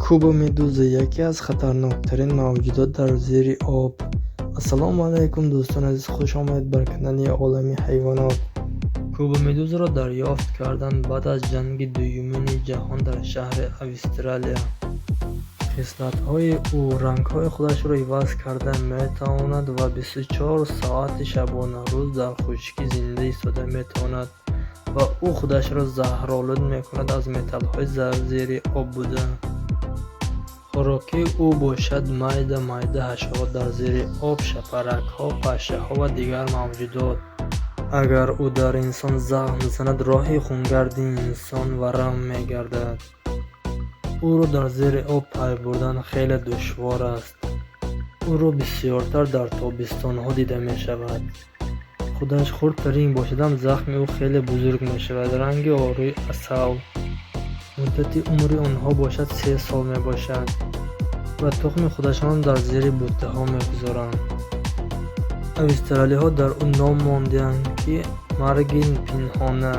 Кубомедуза яке аз хатарноктарин мавҷудот дар зери об. Ассалому алайкум, дӯстони азиз, хуш омадед бар канали Олами ҳайвонот. Кубомедузаро дарёфт карданд баъд аз Ҷанги Дуюмини ҷаҳон дар шаҳри Австралия. Хислатҳои ӯ: рангҳои худашро иваз карда метавонад ва 24 соати шабонарӯз дар хушкӣ зинда истода метавонад ва ӯ худашро заҳролуд мекунад аз металлҳои зери об буда. Хӯроки ӯ бошад майда-майда ҳашарот дар зери об, шапаракҳо, пашшаҳо ва дигар мавҷудот. Агар ӯ дар инсон захм занад, роҳи хунгардии инсон варам мегардад. Ӯро дар зери об пай бурдан хеле душвор аст. Ӯро бисёртар дар тобистонҳо дида мешавад. Худаш хурдтарин бошадам, захми ӯ хеле бузург мешавад, ранги орӯи асал. Муддати умри онҳо бошад 3 сол мебошад ва тухми худашонро дар зери буттаҳо мегузоранд. Австралиҳо дар ӯ ном мондаанд, ки марги пинҳона.